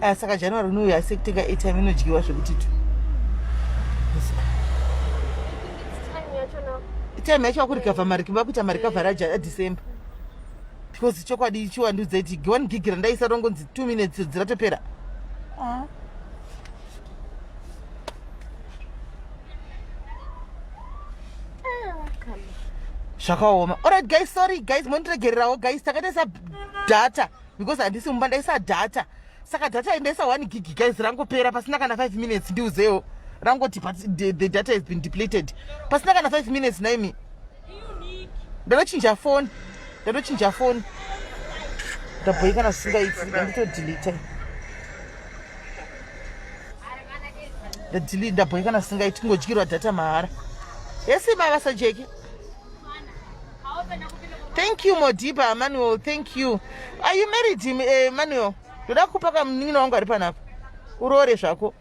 Ah, saka January unoyo asi kutenga airtime inodyiwa zvekuti tu. Time yacho vakurikavha mari vakuita mari cover aja December. Because chokwadi chiwandudze ti 1 gig randaisa rongonzi 2 minutes dziratopera. Ah. Zvakaoma. Alright guys, sorry guys, mondiregererawo guys, takatoisa data because handisi mumba ndaisa data saka data ndaisa 1 gig guys rangopera pasina kana 5 minutes ndiuzewo rangoti the, the data has been depleted pasina kana 5 minutes naimi ndatochinja foni ndatochinja foni ndabhoikana zvisingaiti ndanditodelete ndabhoikana zvisingaiti kungodyirwa data mahara yesi mavasa jeki Thank you Modiba Emmanuel, thank you. Are you married eh, Emmanuel? Ndoda kupa kamunin'ina wangu ari panapa. Uroore zvako.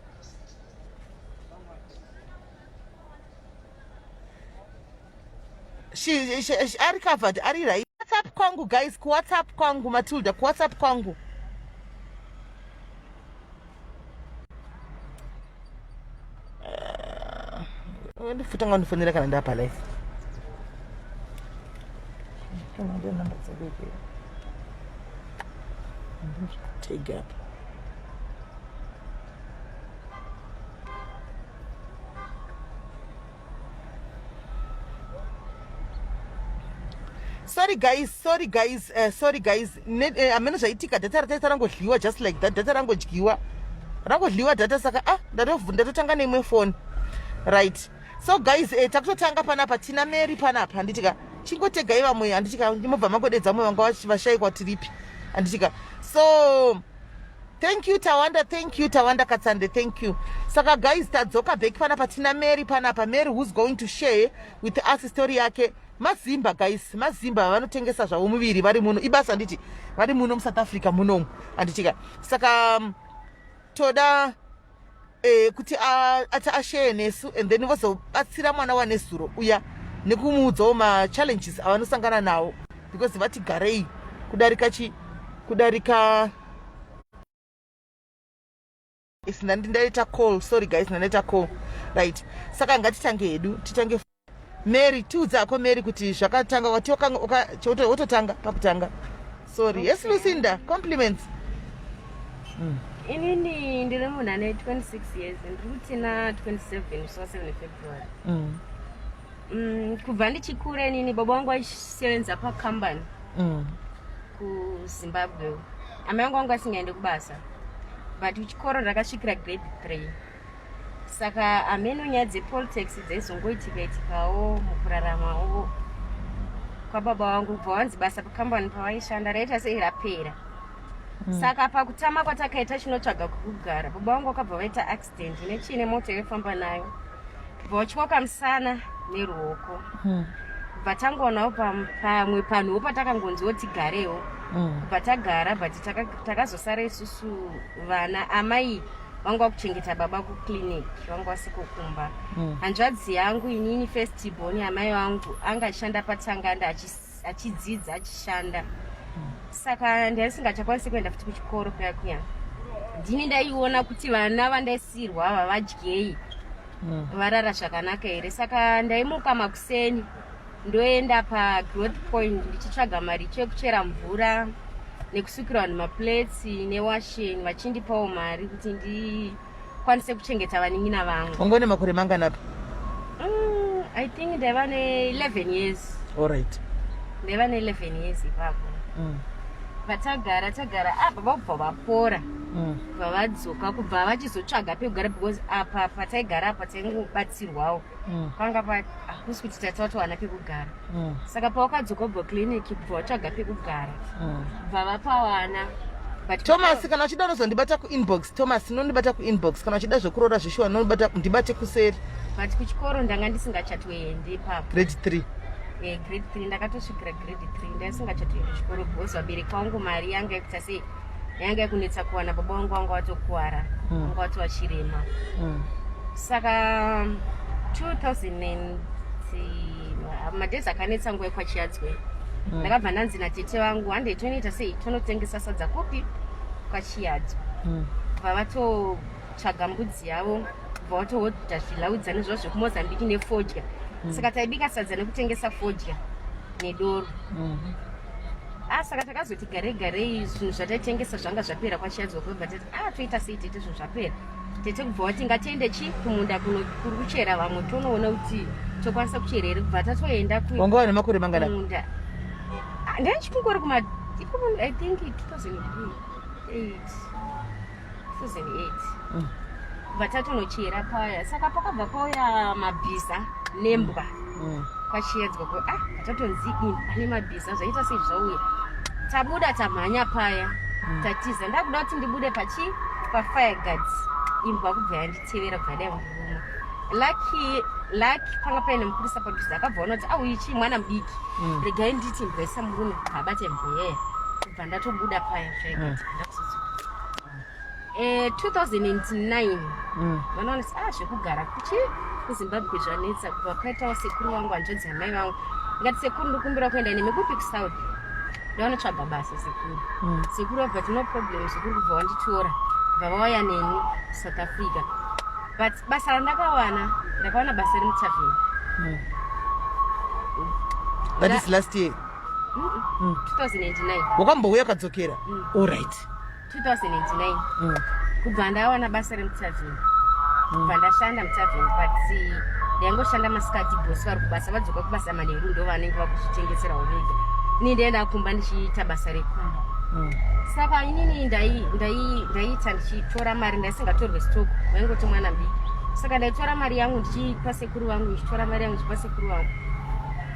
She, she, she, ari covered, ari right. WhatsApp kwangu guys, ku WhatsApp kwangu Matilda, ku WhatsApp kwangu. Eh, ndifutanga ndifonera kana ndapa life take up sorry guys sorry guys uh, sorry guys eh, hameno uh, zvaitika data rataita rangodyiwa just like that data rangodyiwa rangodyiwa data saka ah ndatotanga neimwe foni right so guys eh, takutotanga panapa tina mary panapa handitika chingotegai vamwe handitika mobva mangodedza vamwe vanga vashaikwa tiripi handitika so Thank you Tawanda, thank you Tawanda Katsande, thank you. Saka guys tadzoka back panapa tina Mary panapa. Mary who's going to share with us story yake. Mazimba guys, mazimba vanotengesa zvavo muviri vari muno. Ibasa nditi vari muno muSouth Africa munomu. Anditika. Saka toda eh, kuti ati ashare nesu and then vozobatsira mwana wanezuro uya nekumuudzawo machallenges avanosangana nawo because vati garei kudarika chi kudarika ndaita call sorry guys ndandaita call right saka ngatitange hedu titange Mary tiudze hako Mary kuti zvakatanga wati wototanga pakutanga sorry yes Lucinda compliments mm. Inini ndiri munhu ane 26 years ndiri kutina 27 musi wa 7 February mm. Mm, kubva ndichikura inini baba vangu vaisevenza pacompany mm. kuZimbabwe amai vangu vangu vasingaende kubasa but kuchikoro ndakasvikira grade 3 saka hameno nyaya dzepolitics dzaizongoitika itikawo mukuraramawo kwababa vangu kubva wanzi basa pakambani pavaishanda raita sei rapera mm. saka pakutama kwatakaita chinotsvaga kwekugara baba vangu vakabva vaita accident nechiine mota yaifamba nayo kubva vachioka musana neruoko mm. kubva tangoonawo pamwe panhuwo patakangonziwo tigarewo mm. kubva tagara but takazosara isusu vana amai vanga vakuchengeta baba kuclinic vanga vasiko kumba mm. hanzvadzi yangu inini first born amai vangu anga achishanda patsanganda achidzidza achishanda mm. saka ndaisingachakwanisi kuenda futi kuchikoro kuya kuya ndini ndaiona kuti vana vandaisirwa ava vadyei mm. varara zvakanaka here saka ndaimuka makuseni ndoenda pagrowth point ndichitsvaga mari chekuchera mvura nekusukira vanhu maplates newashing vachindipawo mari kuti ndikwanise kuchengeta vanin'ina vangu. Wanga une makore mangani apa? I think ndaiva ne-11 years. Alright. Ndaiva ne-11 years ipapo. Vatagara tagara apa vabva vapora. Bva vadzoka kubva vachizotsvaga pekugara because apa pataigara apa taingobatsirwawo. Panga pa hakusi kuti tatowana pekugara. Saka pawakadzoka kubva clinic kubva watsvaga pekugara. Bva vapawana. But Thomas kana uchida unozondibata kuinbox Thomas unondibata kuinbox kana uchida zvekuroora zveshuwa unondibata ndibate kuseri. But kuchikoro ndanga ndisingachatoendi ipapo. Grade 3. Eh, grade 3 ndakatosvikira grade 3 ndasingachatoendi kuchikoro because vabereki vangu mari yanga yekuita sei yanga yekunetsa kuwana baba vangu vanga vatokuwara vanga vatova chirema. Saka 2000 madays akanetsa nguva yekwaChiyadzwe ndakabva ndanzi natete vangu handei tonoita sei tonotengesa sadza kupi kwaChiyadzwe. Bva vatotsvaga mbudzi yavo, bva vatohodha zvilaudza nezvavo zvekuMozambique nefodya. Saka taibika sadza nekutengesa fodya nedoro. Ah, saka takazoti garei garei, zvinhu zvataitengesa zvanga zvapera kwaChiadzwa. Kubva tati, "Ah, toita sei tete, zvinhu zvapera?" Tete kubva wati, "Ngatiende chi kumunda kuno kuri kuchera vamwe, tonoona kuti tokwanisa kuchera here." Kubva tatoenda Wanga wane makore mangana? kumunda. Ah, ndaichikungori kuma ipopo, I think 2008, 2008. Kubva tatonochera paya, saka pakabva pauya mabhiza nembwa kwaChiedzwa. Ko ah, tatotonzi imbwa nemabhiza zvaita sei zvauya? Tabuda, tamhanya paya, tatiza. Ndakuda kuti ndibude pachi pafire guards, imbwa kubva yanditevera, kubva yadai kunduruma. Lucky panga paine mupurisa padhuze, akabva ona kuti au, ichi mwana mudiki, regai nditi imbwa isamurume. Abata imbwa yaya, kubva ndatobuda paya fire guards, ndakuzodzoka 2009. Vanoona kuti ah, zvekugara kuchi kuZimbabwe zvanetsa. Kubva paitawo sekuru vangu, hanzvadzi yamai vangu, ndikati, "Sekuru, ndikumbira kuenda nemi kupi?" KuSouth, ndavanotsvaga basa, sekuru. Sekuru vabva ti, "No problem." Sekuru kubva wanditora, bva vauya neni South Africa. But basa randakawana, ndakawana basa remutavheni. That is last year? 2009. Wakambouya ukadzokera? Mm. Allright. 2009. Kubva ndawana basa remutavheni, kubva ndashanda mutavheni, but ndaingoshanda masikati, bosi vari kubasa. Vadzoka kubasa manheru, ndo vanenge vakuzvitengeserawo vega. Ini ndaenda kumba ndichiita basa rekumba. Saka inini ndaiita ndichitora mari, ndaisingatorwe stock, vaingoti mwana mudiki. Saka ndaitora mari yangu ndichipa sekuru vangu, ndichitora mari yangu ndichipa sekuru vangu.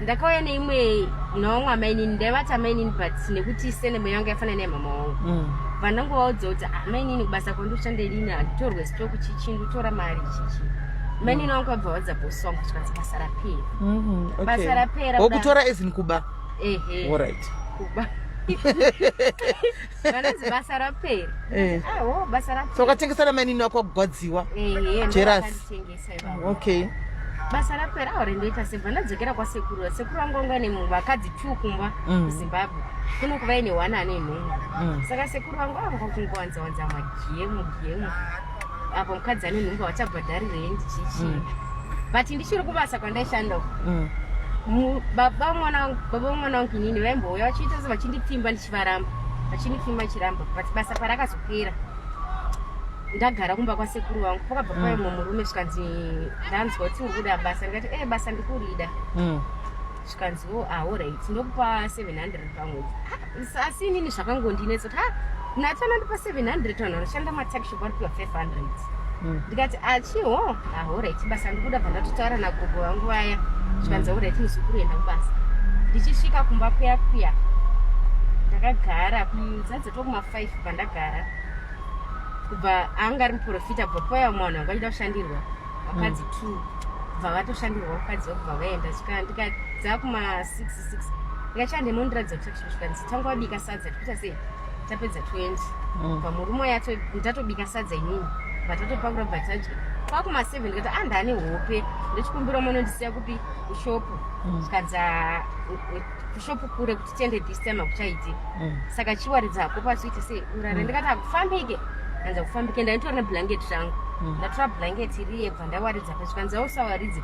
Ndakauya neimwe naumwe amainini, ndaivati amainini, but nekuti surname yangu yafanana nemama wangu. Vandangovaudza kuti, "Amainini, kubasa kwandoshanda inini handitorwe stock, chichi, ndotora mari chichi." Mainini wangu vabva vaudza bosi wangu, zvikanzi basa rapera. Basa rapera. Wokutora as in kuba? Ehe. Allright. Kuba. Vanonzi basa rapera. Awo, basa rapera. So wakatengesana mainini wako, wakugwadziwa? Ehe. Jealous. Ndovakanditengesa ivavo. Basa rapera, aure ndoita sebva ndadzokera kwasekuru. Sekuru vangu vanga ne vakadzi two kumba kuZimbabwe, kuno kuva ine one ane nhumbu. Saka sekuru vangu ava vakungowanza wanza magemu gemu apo mukadzi ane nhumbu havachabhadhari rendi, chichi. But ndichiri kubasa kwandaishanda uku, baba vomwana wangu inini vaimbouya vachiita se vachindipfimba, ndichivaramba, vachindipfimba, ndichiramba. But basa parakazopera, ndagara kumba kwasekuru vangu, pakabva pauya mumwe murume, zvikanzi, "Ndanzwa kuti uri kuda basa." Ndikati, "E, basa ndikurida." Zvikanziwo, "Alright, ndokupa 700 pamwedzi." Ah, asi inini zvakangondinetsa kuti ha, nati anondipa 700, vanhu vanoshanda matuckshop varipiwa 500. Ndikati, "Achiho, alright, basa ndikuda." Bva ndatotaura nagogo vangu vaya, zvikanzi, "Alright muzukuru, enda kubasa." Ndichisvika kumba kuya kuya, ndakagara dzadzoto kuma5 pandagara. Kubva anga ari muprofita, kubva pauya mumwe vanhu vanga vachida kushandirwa, vakadzi two, kubva vatoshandirwa, vakadzi vakubva vaenda. Svika ndikadza kuma6 6, ndikachande mondiratidza kuti zvikanzi, "Tanga wabika sadza, tikuita sei, tapedza 20." Pamurume yacho ndatobika sadza inini, bva tatopakura, bva tadya. Kwakuma7 ndikati, "A, ndane hope, ndochikumbira munondisiya kupi, kushopu." Zvikanzi, "Ah, kushopu kure, kuti tiende this time hakuchaiti, saka chiwaridza hako pasi, uite sei, urare." Ndikati, "Hakufambike." Anza kufambike, ndaitora neblanketi rangu. Ndatora blanketi riye, bva ndawaridza pasi. Zvikanzi, "Ausawaridze,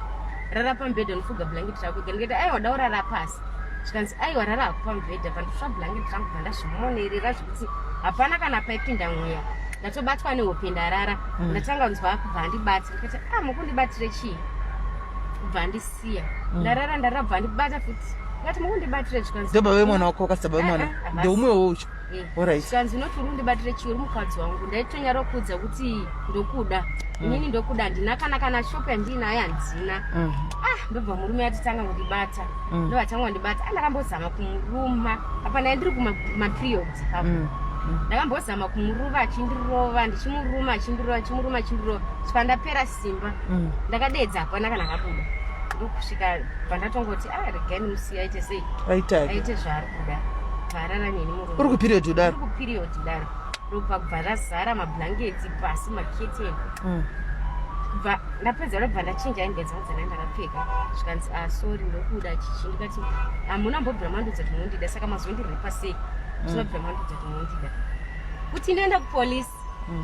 rara pamubhedha, unofuga blanketi rako." Ndikati, "Aiwa, daurara pasi." Zvikanzi, "Aiwa, rara hako pamubhedha." Bva ndatora blanketi rangu, bva ndazvimonerera zvekuti hapana kana paipinda mweya. Ndatobatwa nehope, ndarara. Ndatanga kunzwa kubva andibata. Ndikati, "A, mukundibatire chii?" Kubva andisiya, ndarara, ndarara, bva andibata futi. Ndikati, "Mukundibatire?" Zvikanzi, Ndobaba vemwana wako, wakasaba vemwana? Ah, ah, havasi. Ndeumwewo ucho? Alright. Zvikanzi, "Unoti uri undibatire chii, uri mukadzi wangu?" Ndaitonyara kuudza kuti ndokuda inini, ndokuda, handina kana shopu yandinayo, handina. Ah, ndobva murume atitanga kundibata. Ndobva tanga kundibata. Ah, ndakambozama kumuruma apa, ndai ndiri kumaperiods apo. Ndakambozama kumuruma, achindirova, ndichimuruma, achindirova, ndichimuruma, achindirova, svika ndapera simba. Ndakadedza, hapana kana kabuda. Ndokusvika pandatongoti, "A, regai ndimusiya aite sei." Aitake. Aite zvaari kuda. Varara neni murume. Uri kuperiod kudaro? Uri kuperiod daro, ropa kubva razara mablanketi pasi, maketeni. Kubva ndapedza, ndobva ndachinja hembe dzangu dzanai ndakapfeka. Zvikanzi, "A, sorry, ndokuda chichi." Ndikati, "Hamuna mbobvira mandudza kuti munondida, saka mazondirepa sei? Zvinobvira mandudza kuti munondida kuti ndoenda kupolisi."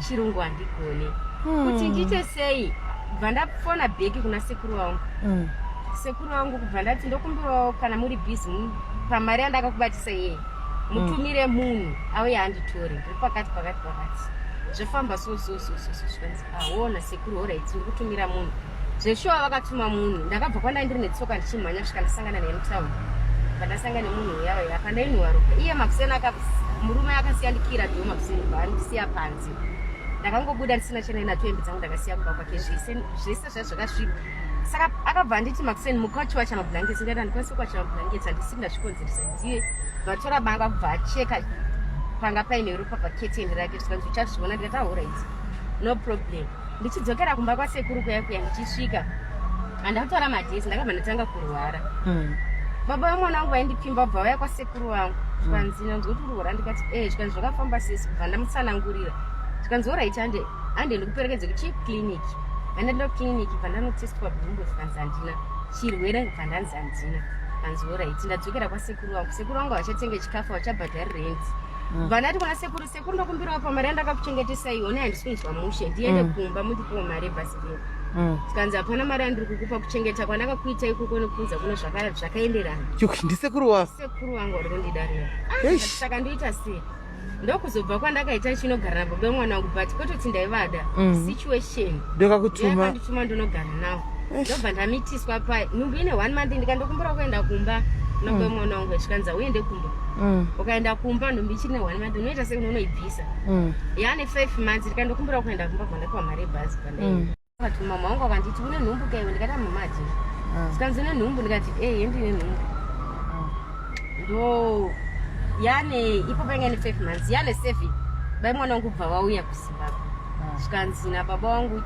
Chirungu handigoni. Kuti ndiite sei? Bva ndafona back kuna sekuru vangu. Sekuru vangu, kubva ndati ndokumbirawo kana muri busy pamari yandakakubatisa iye, mutumire munhu auye anditore, ndiri pakati pakati pakati, zvofamba so so so so so. Zvikanzi, "Aona sekuru, alright, ndiri kutumira munhu." Zveshuwa vakatuma munhu. Ndakabva kwandai ndiri netsoka ndichimhanya kusvika ndasangana naye mutauni. Pandasangana nemunhu uya uya, pandainhuwa ropa iye makuseni, murume akasiyandikira door makuseni, bvaandisiya panze. Ndakangobuda ndisina chenai hembe dzangu ndakasiya kumba kwake, zvese zvese zvai zvakasvipa. Saka akabva anditi makuseni, "Mukachiwacha mablankets." Ndikati, "Handikwanisi kuwacha mablankets, handisi ndazvikonzeresa ndiye." Vatora banga, kubva acheka panga paine ropa paketeni rake. Zvikanzi, "Uchazviona." Ndikati, "Alright, no problem." Ndichidzokera kumba kwasekuru kuya kuya, ndichisvika handakutora madays, ndakabva ndatanga kurwara. Baba vemwana wangu vaindipfimba bva vauya kwasekuru vangu. Zvikanzi, "Nanzwa kuti urwara." Ndikati, "E." Zvikanzi, "Zvakafamba sesi?" Kubva ndamutsanangurira. Zvikanzi, "Alright, hande hande ndikuperekedze kuchikliniki." Handaenda kukliniki, bva ndanotestwa bhumbu, zvikanzi handina chirwere. Bva ndanzi handina. Kanzi, "Alright." Ndadzokera kwasekuru vangu. Sekuru vangu havachatenge chikafu, havachabhadhari rent. Bva ndati kuna sekuru, "Sekuru, ndokumbirawo pamari yandakakuchengetesa iwona, handisi kunzwa mushe, ndiende kumba, mundipewo mari yebhasi renyu." Tikanzi, "Hapana mari yandiri kukupa. Kuchengeta kwandakakuita ikoko nekuunza kuno zvakaenderana." Yuki, ndisekuru wavo? Sekuru vangu vari kundidarira. Eish. Saka ndoita sei? Ndokuzobva kwandakaita chinogara nababa vemwana wangu, but kwetoti ndaivada. Situation Ndokakutuma. Yakandituma ndinogara nawo. Eish. Ndobva ndamitiswa pa nhumbu ine one month. Ndikandokumbira kuenda kumba nababa vemwana wangu. Zvikanzi, "Uende kumba." Ukaenda kumba nhumbu ichiri ne1 month, unoita sei? Unonoibvisa. Yaane 5 months, ndikandokumbira kuenda kumba, bva ndapiwa mari yebhazi, bva ndaenda. Akati mama wangu akanditi, "Une nhumbu kaiwe?" Ndikati, "Mama, hadzina." Zikanzi, "Une nhumbu?" Ndikati, "E, ndine nhumbu." Ndo yane ipo painge ne 5 months, yane 7, bai mwana wangu kubva vauya kuZimbabwe. Zvikanzi nababa wangu,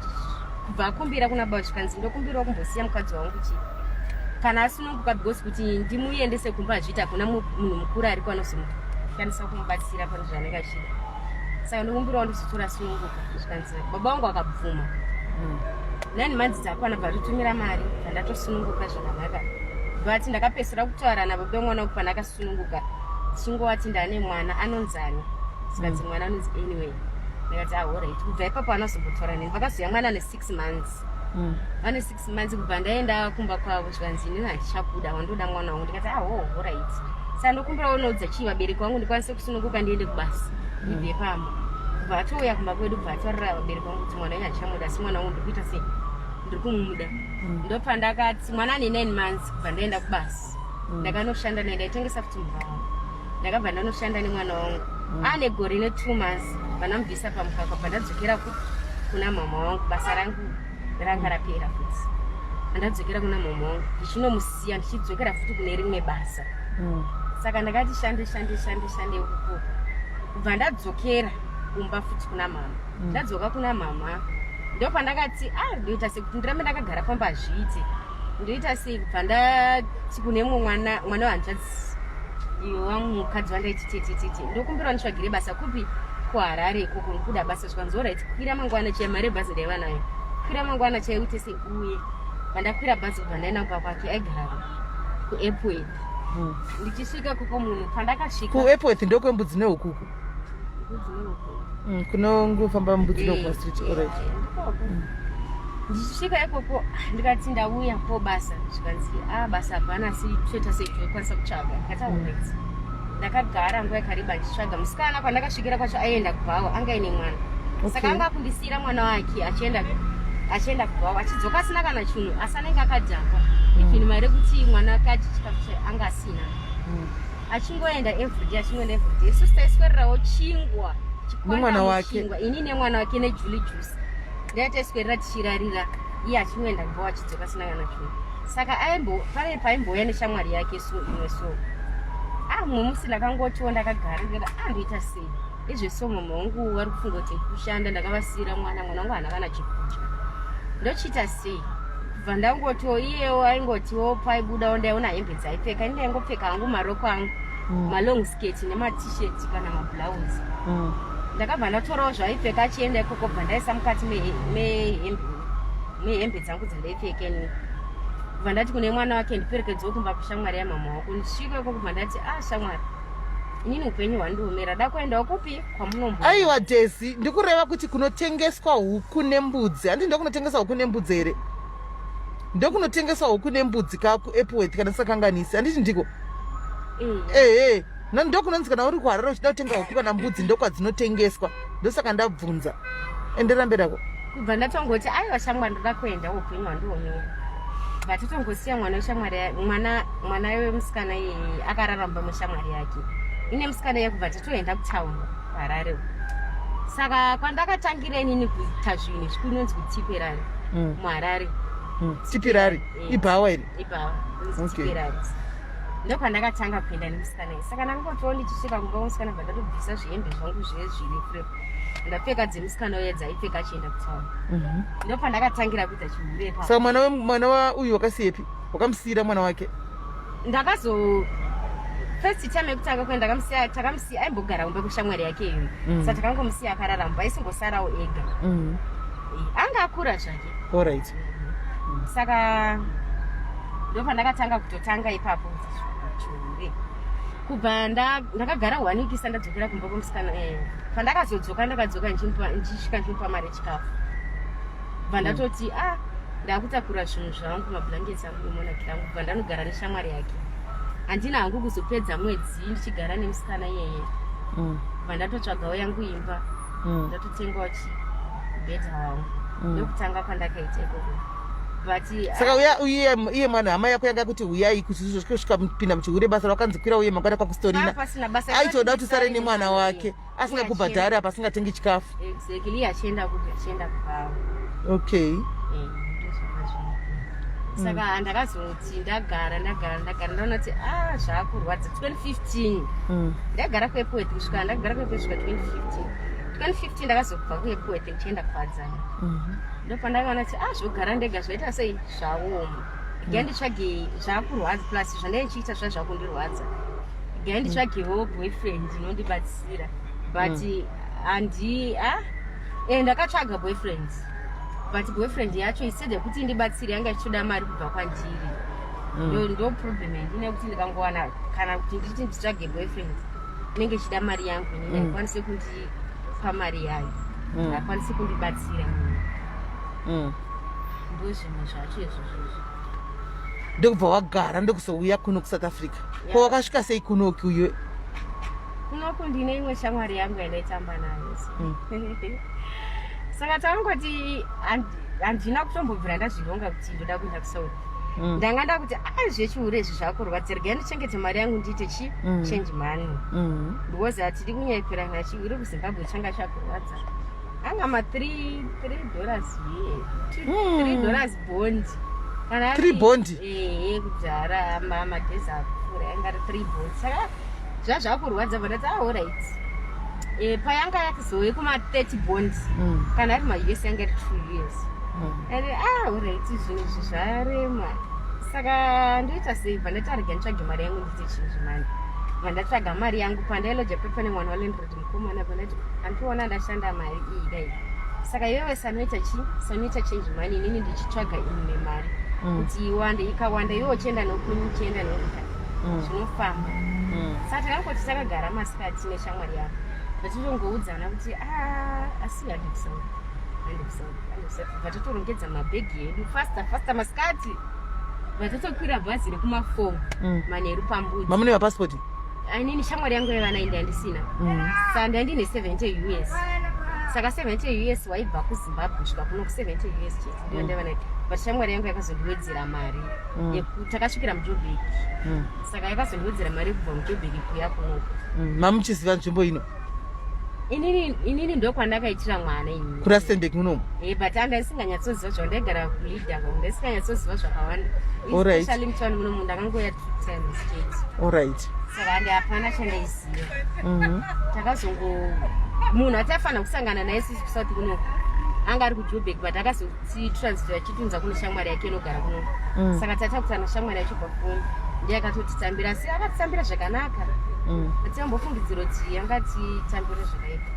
kubva akumbira kuna baba, zvikanzi, "Ndokumbirawo kumbosiya mukadzi wangu chi kana asununguka, because kuti ndimuendese kumba hazviiti, hakuna munhu mukuru ariko anozomukwanisa kumubatsira pane zvaanenge achida, saka ndokumbirawo ndizotora asununguka." Zvikanzi baba vangu akabvuma. 9 months dzakwana, bva totumira mari, bva ndatosununguka zvakanaka. But ndakapedzisira kutaura nababa vemwana wangu pandakasununguka, tichingovati, "Ndane mwana anonzani?" Zikanzi, "Mwana anonzi Anyway." Ndikati, "Alright." Kubva ipapo anozombotaura neni, vakazoya mwana ne6 months. Vane 6 months, kubva ndaenda kumba kwavo. Zvikanzi, "Inini handichakuda, wandoda mwana wangu." Ndikati, "Aho, alright, saka ndokumbirawo unoudza chii vabereki vangu ndikwanise kusununguka ndiende kubasa, ndibve pamba." Kubva atouya kumba kwedu, kubva ataurira vabereki vangu kuti mwana wenyu handichamuda, asi mwana wangu ndiri kuita sei, ndiri kumuda. Ndopandakati mwana ane 9 months, kubva ndaenda kubasa. Ndakanoshanda naye, ndaitengesa futi mumba wangu. Ndakabva ndanoshanda nemwana wangu ane gore ne2 months, vandamubvisa pamukaka, bva ndadzokera kuna mama wangu. Basa rangu ranga rapera futi, andadzokera kuna mama wangu, ndichinomusiya, ndichidzokera futi kune rimwe basa. Saka ndakati shande shande shande shande ukoko, kubva ndadzokera kumba futi kuna mama. Ndadzoka kuna mama, ndopandakati, "A, ndoita sekuti ndirambe ndakagara pamba hazviite, ndoita sei?" Kubva ndati kune mumwe mwana, mwana wehanzvadzi iyo wangu mukadzi wandaiti tete, "Tete, ndokumbira nditsvagire basa kupi, kuHarare ikoko, ndikuda basa." Zvikanzi, "Alright, kwira mangwana chai." Mari yebhazi ndaiva nayo. "Kwira mangwana chai, uite sei, uye." Pandakwira bhazi, kubva ndaenda kumba kwake, aigara kuEpworth. Ndichisvika koko, munhu pandakasvika KuEpworth ndokwembudzi nehukuku? Mbudzi nehuku. Kunongofamba mbudzi ndokumastreet, alright. Ndikoko. Ndichisvika ikoko, ndikati, "Ndauya ko basa." Zvikanzi, "A, basa hapana, asi toita sei, tokwanisa kutsvaga." Ndikati, "Alright." Ndakagara nguva yakareba ndichitsvaga musikana. Kwandakasvikira kwacho aienda kubhawa, anga aine mwana. Saka anga akundisiyira mwana wake, achienda kubhawa, achidzoka asina kana chinhu, asi anenge akadhakwa. Even mari yekuti mwana wake ati chikafu anga asina. Achingoenda everyday, achingoenda everyday. Isusu taiswererawo chingwa. Nemwana wake. Chingwa, ini nemwana wake, nejuli juice, ndaitaiswerera tichirarira. Iye achingoenda kubva, achidzoka asina kana chinhu. Saka aimbo pane paimbouya neshamwari yake so imwe so. Ah, mumwe musi ndakangotiwo ndakagara, ndikati, "Ah, ndoita sei izveso? Mama wangu vari kufunga kuti ndikushanda, ndakavasiyira mwana, mwana wangu haana kana chekudya, ndochiita sei?" Kubva ndangotiwo, iyewo aingotiwo paibudawo ndaiona hembe dzaipfeka, ini ndaingopfeka hangu maroko angu, malong skirt nemaT-shirt kana mablouse. Ndakabva ndatorawo zvaaipfeka achienda ikoko, bva ndaisa mukati mehembe dzangu dzandaipfeka ini. Kubva ndati kune mwana wake, "Ndiperekedzewo kumba kushamwari yamama wako." Ndisvika ikoko, kubva ndati, "Ah, shamwari." Inini upenyu hwandiomera, da kuendawo kupi kwamunombo. Aiwa Desi, ndikureva kuti kunotengeswa huku nembudzi. Handi ndokunotengeswa huku nembudzi here? Ndokunotengeswa huku nembudzi ka kuEpworth kana ndisakanganisi. Handiti ndiko? Ehe. Ndokunonzi kana uri kuHarare uchida kutenga huku kana mbudzi ndokwadzinotengeswa. Ndosaka ndabvunza. Enderera mberi ako. Kubva ndatongoti aiwa shamwari, ndoda kuenda, upenyu hwandiomera. Vatotongosiya mwana weshamwari, mwana wemusikana iyeye akararamba mushamwari yake ine musikana iye. Kubva tatoenda kutauni Harare. Saka kwandakatangira inini kuita zvinhu izvi kunonzi kuTipperary, muHarare. Tipperary ibhawa iri? Ibhawa kunonzi Tipperary. Ndokwandakatanga kuenda nemusikana iyi. Saka ndangotiwo ndichisvika kumba kwemusikana, bva ndatobvisa zvihembe zvangu zvezvirefurefu, ndapfeka dzemusikana uye dzaipfeka achienda kutauni. Ndopandakatangira kuita chihure ipapo. Saka mwana wa uyu wakasiyepi? Wakamusiyira mwana wake? Ndakazo first time yekutanga kuenda ndakamusiya, takamusiya aimbogara kumba kweshamwari yake iyoyo. Saka takangomusiya akararamba, aisingosarawo ega. Anga akura zvake. Alright. Saka ndopandakatanga kutotanga ipapo chihure. Kubva ndakagara one week isa ndadzokera kumba kwemusikana. Pandakazodzoka, ndakadzoka ndichisvika ndichimupa mari yechikafu. Bva ndatoti, ah, ndakutakura zvinhu zvangu, mablankets angu nemonaki angu, bva ndanogara neshamwari yake. Handina hangu kuzopedza mwedzi ndichigara nemusikana iyeye. Bva ndatotsvagawo yangu imba. Ndatotengawo chibhedha wangu. Ndokutanga kwandakaita ikoko, but Saka uya uye iye mwana hama yako yanga kuti uyai kuti kusvika pinda muchihure, basa rakanzi kwira uye mangwana kwakustorina. Pasina basa. Aitoda kuti usare nemwana wake asingakubhadhari apa, asingatengi chikafu. Exactly, iye achienda kupi? Achienda kubhawa. Ndozvanga zviri. Saka ndakazoti ndagara, ndagara, ndagara, ndaona kuti a zvaakurwadza. 2015 ndagara kuEpworth kusvika, ndagara kuEpworth kusvika 2015. 2015 ndakazobva kuEpworth ndichienda kuWadzana. Ndopandakaona kuti a zvogara ndega zvaita sei, zvaoma. Gai nditsvage, zvaakurwadza, plus zvandai ndichiita zvakundirwadza. Gai nditsvagewo boyfriend inondibatsira, but handi a ndakatsvaga boyfriend, but boyfriend yacho instead yekuti indibatsire yanga ichitoda mari kubva kwandiri. Ndo problem yandine, kuti ndikangowana kana kuti nditi nditsvage boyfriend, inenge ichida mari yangu inini. Haikwanisi kundipa mari yayo. Haikwanisi kundibatsira inini. Ndo zvimwe zvacho izvozvozvo. Ndokubva wagara, ndokuzouya kuno kuSouth Africa. Ko wakasvika sei kunoki uye? Kunoku ndine imwe shamwari yangu yandaitamba nayo. Saka takangoti handina kutombobvira ndazvironga kuti ndoda kuenda kuSouth. Ndanga ndakuti a zvechihure izvi zvakurwadza, regai ndichengete mari yangu ndiite chi change money, because hatidi kunyeperana, chihure kuZimbabwe changa chakurwadza. Anga ma $3 here, $3 bond kana 3 bond? Ehe, kudhara madhezi akupfuura yanga ari 3 bond. Saka zvazvakurwadza, bva ndati, ah, alright. Payanga yakuzove kuma 30 bond, kana ari maUS yanga iri 2 US. And ah, alright, zvinhu izvi zvarema, saka ndoita sei? Bva ndati arega nditsvage mari yangu ndiite chinhu mani. Bva ndatsvaga mari yangu pandailoja pepa nemwana walandlord mukomana. Bva ndati, handiona ndashanda mari iyi dai, saka iwewe sanoita chi sanoita change money, inini ndichitsvaga imwe mari kuti iwande. Ikawanda iwe uchienda nokuni, uchienda nokuta, zvinofamba. Saka takangoti takagara masikati neshamwari yako, vachitongoudzana kuti, "Ah, asi handi kuSouth, handi kuSouth, handi kuSouth." Vatotorongedza mabhegi edu faster faster masikati, vatotokwira bhazi rekuma4 manheru paMbudzi. Mamune mapasipoti? Inini shamwari yangu yevana indi handisina. Saka ndandine 70 US. Saka 70 US waibva kuZimbabwe kusvika kuno ku70 US chete ndiyo ndaiva nayo, but shamwari yangu yakazondiwedzera mari. Takasvikira muJobek. Saka yakazondiwedzera mari yekubva muJobek kuya kunoku. Mamuchiziva nzvimbo ino? Inini ndokwandakaitira mwana inini. KuRustenburg munomu? But anda ndisinganyatsoziva zvao, ndaigara kuLeader, ndisinganyatsoziva zvakawanda. Especially mutauni munomu ndakangoya two times chete. Saka handi hapana chandaiziva. Takazongo munhu ataifanira kusangana naye sisi kuSouth kunoku anga ari kuJobek, but akazotitransfer achitunza kune shamwari yake inogara kunoku. Saka tatakuta nashamwari yacho pafoni, ndiye akatotitambira, asi akatitambira zvakanaka. Atinambofungidziro kuti angatitambire zvakaipa.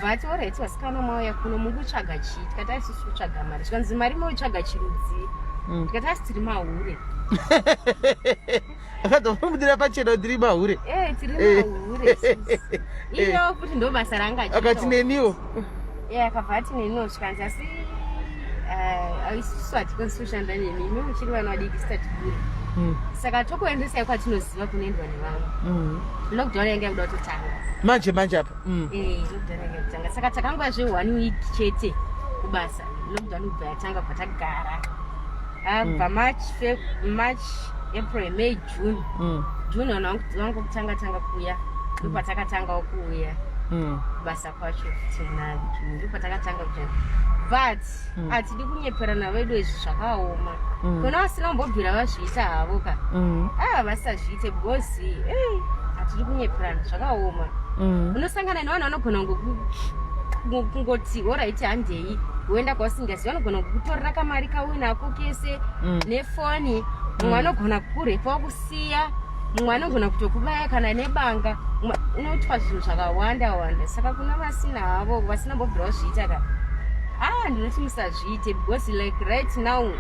But alright, vasikana mauya kuno mukutsvaga chii? Tikati aisusu kutsvaga mari. Zvikanzi, mari moitsvaga chirudzi? Tikati asi tiri mahure. Akadzomudira pachena kuti tiri mahure. Eh, tiri mahure. Iyo futi ndo basa ranga achiita. Akati neniwo. Yeah, akabva ati neniwo, zvikanzi asi isusu hatikwanisi kushanda nemi, imi muchiri vana vadiki, sitati kure. Saka tokuendesai kwatinoziva kunoendwa nevamwe. Lockdown yanga yakuda kutotanga. Manje manje apa. Lockdown yanga yakutanga, saka takangova zve one week chete kubasa, lockdown kubva yatanga, kubva tagara. Ah, kubva March, March, April, May, June. June vanhu vangu kutanga tanga kuuya, ndopatakatanga kuuya kubasa kwacho futi muna June, ndopatakatanga kuja, but hatidi kunyeperana vedu, izvi zvakaoma. Kuna vasina kumbobvira vazviita havo ka. Ah, vasazviite because hatidi kunyeperana, zvakaoma. Unosangana nevanhu vanogona kungoti, "Alright, handei," woenda kwausingazivi, vanogona kukutorera kamari kauinako kese nefoni. Mumwe anogona kukurepa wakusiya, mumwe anogona kutokubaya kana nebanga. Unoitwa zvinhu zvakawanda wanda. Saka kuna vasina havo, vasina mbobvira vazviita ka, ah, ndinoti musazviite because like right now,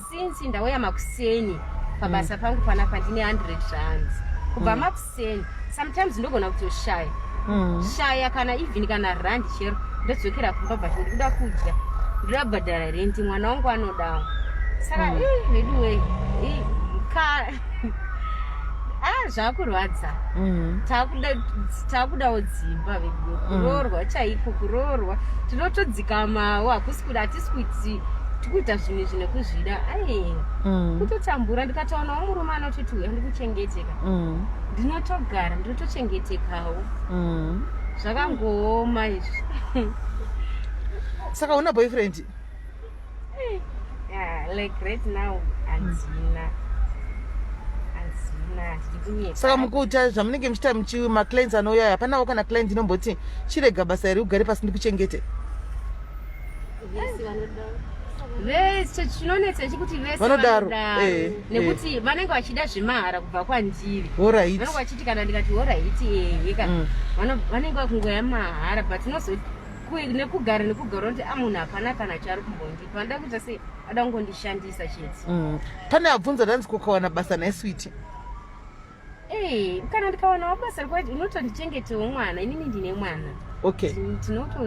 since ndauya makuseni pabasa pangu panapa, ndine 100 rands kubva makuseni. Sometimes ndogona kutoshaya shaya kana even kana rand chero, ndodzokera kumba, but ndikuda kudya, ndoda kubhadhara rent, mwana wangu anodawo. Saka veduwei, ka ah, zvakurwadza. Takudawo dzimba veduwe, kuroorwa chaiko, kuroorwa tinotodzikamawo. Hakusi kuda, hatisi kuti tikuita zvinhu izvi nekuzvida, ai, kutotambura. Ndikataonawo murume anototi, "Uya ndikuchengeteka," ndinotogara, ndinotochengetekawo. Zvakangooma izvi. Saka una boyfriend? Yeah, like right now handina, handina, handidi kunyepa. Saka mukuita zvamunenge muchiita, muchi maclients anouya, hapanawo kana client inomboti, "Chirega basa iri, ugare pasi ndikuchengete"? Vese vanodaro. Vese, chinonetsa chekuti vese Vanodaro, vanodaro. Nekuti vanenge vachida zvemahara kubva kwandiri. Vanenge vachiti kana ndikati alright, ehe ka, vanenge vakungoya mahara, but unozo nekugara nekugara kuti a munhu hapana kana chaari kumbondipa, anoda kuita sei, ada kungondishandisa chete. Pane abvunza, ndanzi kukawana basa naiswiti? Ee, kana ndikawanawo basa rekuti unotondichengetewo mwana, inini ndine mwana. Okay.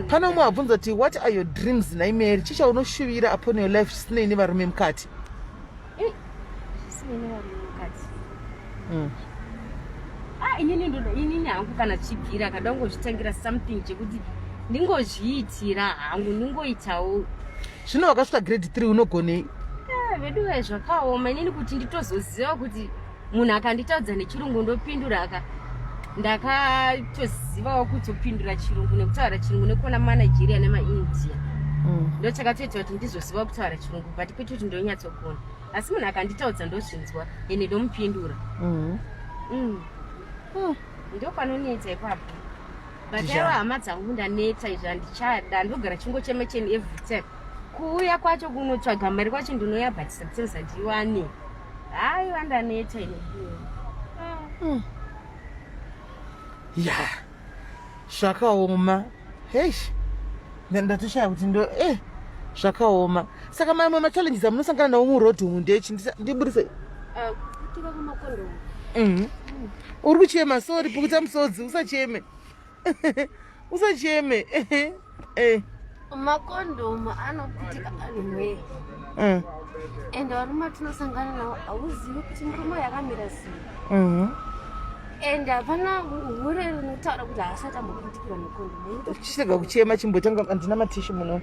Pane umwe abvunza kuti, "What are your dreams naimary? Chii chaunoshuvira upon your life chisinei nevarume mukati?" Zvisinei nevarume mukati? Ah, inini ndoda, inini hangu kana zvichibvira, kada kungozvitangira something chekuti ndingozviitira hangu, ndingoitawo. Zvino wakasvika grade 3, unogonei? Ah, veduwe, zvakaoma. Inini kuti nditozoziva kuti munhu akanditaudza nechirungu ndopindura aka, ndakatozivawo kutopindura chirungu nekutaura chirungu nekuona maNigeria nemaIndia. Ndo chakatoita kuti ndizoziva kutaura chirungu, but kwete kuti ndonyatsogona, asi munhu akanditaudza ndozvinzwa ende ndomupindura. Ndo panonetsa ipapo, but aiwa, hama dzangu, ndaneta izvi, handichada. Ndogara chingochema cheni every time. Kuuya kwacho kunotsvaga mari kwacho ndinoya, but sometimes handiwani. Haiwa, ndaneta ini. Ya, zvakaoma. Heish, ndatoshaya kuti ndo zvakaoma. Saka mamwe machallenges amunosangana nawo muroad umu ndechi? Ndiburise. Kuputika kwemakondomu. Uri kuchema, sorry, pukuta musodzi, usacheme, usacheme. Makondomu anoputika anyway. Ende varume atinosangana navo, hauzivi kuti murume uyu akamira sei. Ende hapana hure rinotaura kuti haasati amboputikirwa nekondomu. Chirega kuchema, chimbotanga, handina matishu muno,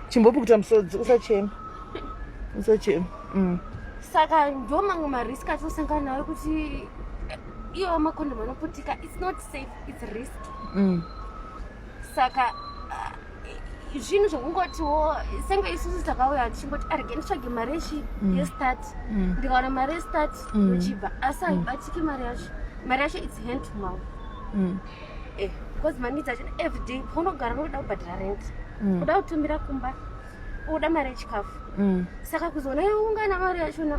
chimbopukuta musodzi, usachema, usachema. Saka ndo mamwe marisk atinosangana nawo ekuti iwo makondomu anoputika. It's not safe, it's risky. Saka zvinhu zvokungotiwo senge isusu takauya tichingoti, "Arege nditsvage mari yechi yestart." Ndikawana mari yestart, ndochibva, asi haibatiki mari yacho. Mari yacho, it's hand to mouth. Because maneeds acho everyday, paunogara unoda kubhadhara rent, uda kutumira kumba, uda mari yechikafu. Saka kuzoona yaungana mari yachona,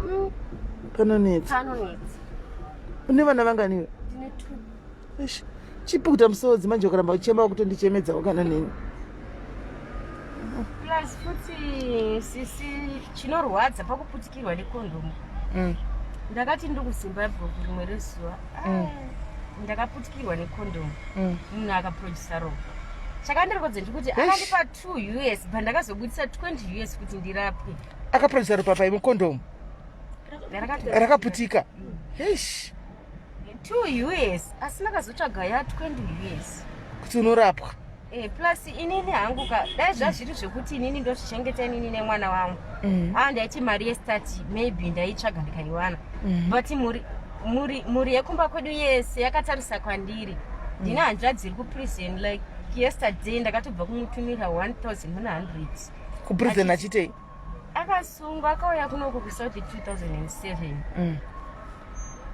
Panonetsa. Panonetsa. Une vana vanganiwe? Ndine two. Eish, chipukuta musodzi manje, ukaramba uchema wakutondichemedzawo kana neni. Plus futi sisi, chinorwadza pakuputikirwa nekondomu, ndakati ndiri kuZimbabwe rimwe rezuva. Ndakaputikirwa nekondomu. Munhu akaprodusa ropa. Chakandirwadza ndikuti akandipa 2 US, but ndakazobudisa 20 US kuti ndirapwe. Akaprodusa ropa pai mukondomu? Rakaputika. Eish. 2 US, asi ndakazotsvaga ya 20 US kuti unorapwa. Plus inini hangu ka, dai zvazviri zvekuti inini ndozvichengeta inini nemwana wangu, a ndaiti mari yestart maybe ndaitsvaga ndikaiwana, but mhuri yekumba kwedu yese yakatarisa kwandiri. Ndine hanzvadzi iri kuprison. Like yesterday ndakatobva kumutumira 1100. Kuprison achitei? Akasungwa, akauya kunoku kuSouth 2007.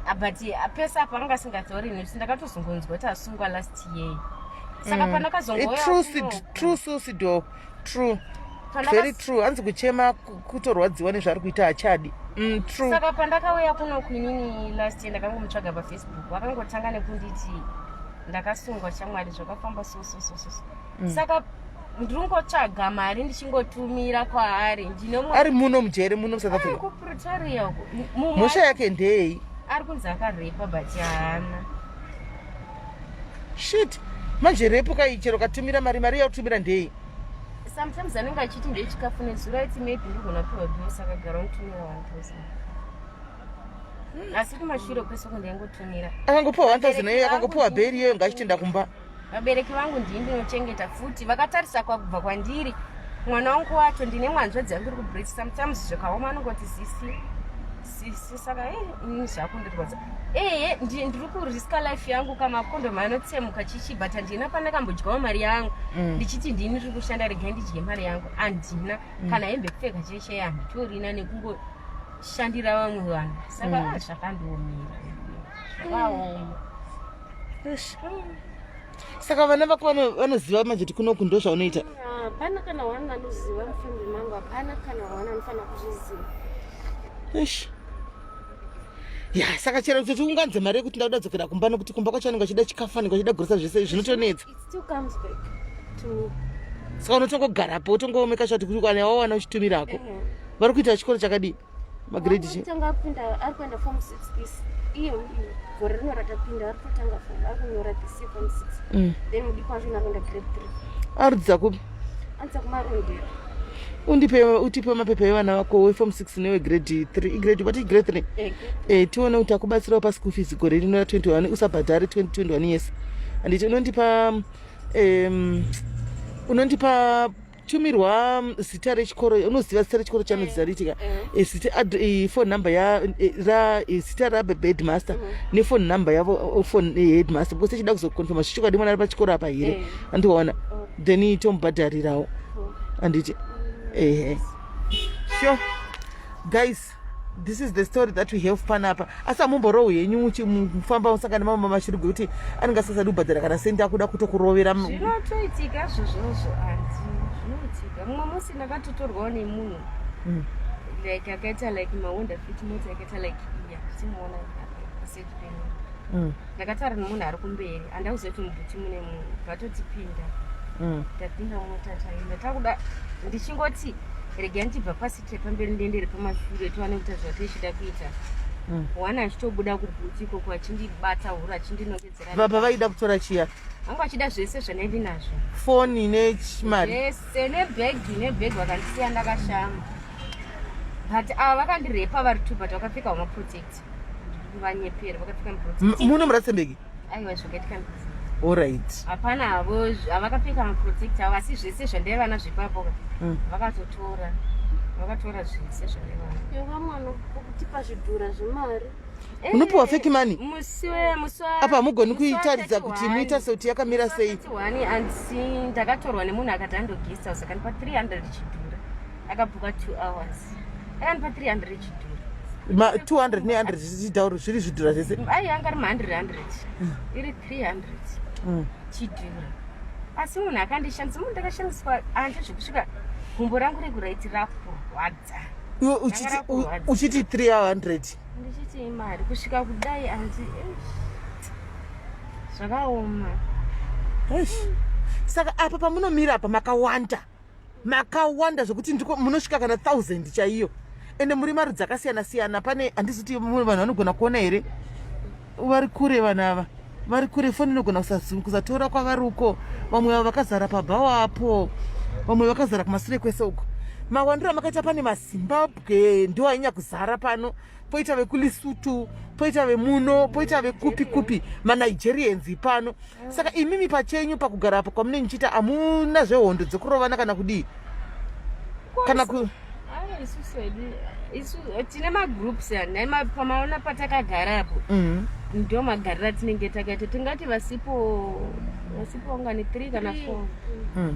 Ah, but pese apa anga asingatauri nekuti ndakatozongonzwa kuti asungwa last year, saka pandakazongouya True, true, susido, true, very true. Hanzi kuchema kutorwadziwa nezvaari kuita, achadi. True. Saka pandakauya kunoku inini last year, ndakangomutsvaga paFacebook. Vakangotanga nekunditi ndakasungwa, shamwari, zvakafamba so so so so so. Saka ndiri kungotsvaga mari ndichingotumira kwaari. Ndine Ari muno mujere, muno muSouth Africa? KuPretoria uko. Mhosva yake ndeyei? Ari kunzi akarepa, but haana. Shit, manje rape kai, chero katumira mari, mari yakutumira ndei? Sometimes anenge achiti ndechikafu. Nezuro aiti maybe ndigona kupiwa bill, saka gara unotumira 1000, asi kumashure kwese uko ndaingotumira. Akangopiwa 1000 iyoyo, akangopiwa bheri iyoyo, ngachitenda kumba. Vabereki vangu ndini ndinochengeta futi, vakatarisa kwakubva kwandiri mwana wangu wacho. Ndine mwanzvadzi yangu iri kuBrit. Sometimes zvikaoma anongoti sisi, sisi. Saka ini zvakundirwadza. Ehe, ndiri kuriska life yangu kamakondomu anotsemuka chichi, but handina pandakambodyawo mari yangu ndichiti ndini ndiri kushanda, regai ndidye mari yangu. Handina kana hembe kupfeka cheshe, handitorina, nekungoshandira vamwe vanhu. Saka ah, zvakandiomera, zvakaoma. Eish. Saka vana vako vanoziva manje kuti kunoku ndo zvaunoita? Hapana kana one anoziva mufamily mangu, hapana kana one anofanira kuzviziva. Eish. Ya, saka chero kuti unganze mari yekuti ndakuda dzokera kumba, nokuti kumba kwacho anenge achida chikafu, anenge achida gorosa, zvese zvinotonetsa. It still comes back to me. Saka unotongogarapo, utongoomeka chati kuti kana wawana uchitumirako. Vari kuita chikoro chakadii, magrade chi? Tanga apinda, ari kuenda form 6 this iye gore rino ratapinda. Ari kutotanga form, ari kunyora this year form 6. Then mudiki wacho ari kuenda grade 3. Arudzidza kupi? Anza kuMarondera. Undipe, utipe mapepa evana vako weform 6 newegrade 3, igrade what, igrade 3? Tione kuti akubatsirawo paschool fees gore rino ra21, usabhadhare 2021 yese, handiti? Unondipa tumirwa zita rechikoro. Unoziva zita rechikoro chanodzidza ritika? Zita, phone number ya ra zita raheadmaster nephone number yavo, phone headmaster, because tichida kuzoconfirma zvichokwadi mwana ari pachikoro apa here. Andiwaona, then tomubhadharirawo, handiti? Ehe, sure. Guys, this is the story that we have panapa. Asi hamumborohwi henyu muchifamba, musangana mamwe mashirigwe kuti anenge asasadi kubhadhara kana sendi, akuda kutokurovera? Zvinotoitika zvozvozvo, anti, zvinoitika. Mumwe musi ndakatotorwawo nemunhu like akaita like maHonda Fit, mota yakaita like iya timuona paside penyu. Ndakataura nemunhu ari kumberi, handakuziva kuti muboot mune munhu. Vatotipinda. Ndapinda mumota, taenda, takuda ndichingoti regai ndibva paseat pamberi ndiendere pamashure, tiwane kuita zvatichida kuita. One achitobuda kuboot ikoko achindibata huro, achindinongedzera. Baba vaida kutora chiya? Vanga vachida zvese zvandaindi nazvo. Foni nechimari? Zvese, nebhegi, nebhegi. Vakandisiya ndakashama, but ava vakandirepa vari two, but vakapfeka hama-protect. Vanyepera, vakapfeka maprotect. Muno muRustenburg? Aiwa, zvakaitika. Allright. Hapana havo, havakapfeka maprotect avo, asi zvese zvandaiva nazvo ipapo vakatotora, vakatora zvese zvandaiva. Yova mwana kutipa zvidhura zvemari. Unopiwa fake money? Musi we musi wa Apa hamugoni musi wa kuitaridza kuti 31. Muita sekuti yakamira sei? 31, anzi ndakatorwa nemunhu akati andoguest house, akandipa 300 chidhura, akabhuka 2 hours, akandipa 300 chidhura. Ma 200 ne100 zvichitauro zviri zvidhura zvese? Ai, anga ari ma100 100, iri 300 chidhura, asi munhu akandishandisa, munhu ndakashandiswa anje zvekusvika gumbo rangu rekuright rakurwadza. Iwe Ranga rakurwadza. Uchiti 300? Ndichiti imari kusvika kudai, anzi eish, zvakaoma. Eish. Saka apa pamunomira apa makawanda, makawanda zvokuti ndiko munosvika kana 1000 chaiyo, ende muri marudzi akasiyana siyana. Pane, handiziti vanhu vanogona kuona here vari kure vanhu ava? Vari kure, foni inogona kusatora kwavari uko. Vamwe vavo vakazara pabhawa apo, vamwe vakazara kumasure kwese uko. Mawandiro amakaita, pane maZimbabwe ndo ainya kuzara pano, poita vekuLesotho, poita vemuno, poita vekupi kupi, maNigerians pano. Saka imimi pachenyu pakugara apo kwamunenge muchiita, hamuna zvehondo dzekurovana kana kudii kana ku Aiwa, isusu hedu isu tine magroups yani. Pamaona patakagara apo, ndo magariro atinenge takaita. Tingati vasipo ungani 3 kana 4.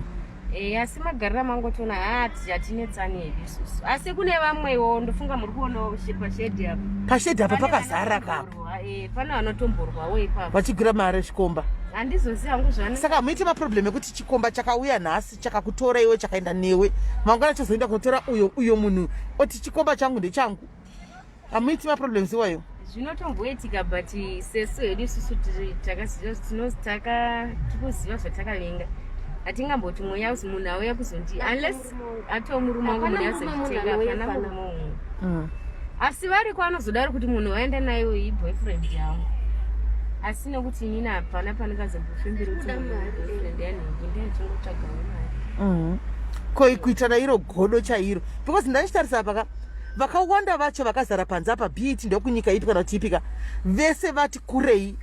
Asi magariro amangotoona, ha, hatinetsani hedu isusu. Asi kune vamwewo, ndofunga muri kuonawo pashedhi apo. Pashedhi apa pakazara kapo. Pane vanotomborwawo ipapo. Vachigwira mari chikomba. Handizozivi hangu zvano. Saka hamuiti maproblem ekuti chikomba chakauya nhasi, chakakutora iwe, chakaenda newe, mangwana chozoenda kunotora uyo munhu, oti chikomba changu ndechangu? Hamuiti maproblems iwayo? Zvinotomboitika, but sesu hedu isusu takaziva, tikuziva zvatakavenga. Hatingamboti mweya uzi munhu auya kuzondi, unless atoo murume wangu, munhu Hapana murume munhu azonditenga. anouya Hapana panapa. murume umwe. Asi variko anozodaro kuti munhu waenda nayo iboyfriend yangu, asi nekuti inini hapana pandingazombofemberi kuti Kuda munhu mari. boyfriend yanhingi, ndinochingotsvagawo mari. Ko kuitana iro godo chairo, because ndandichitarisa paka vakawanda vacho vakazara panze apa, be it ndokunyika ipi kana kuti ipika, vese vati kurei,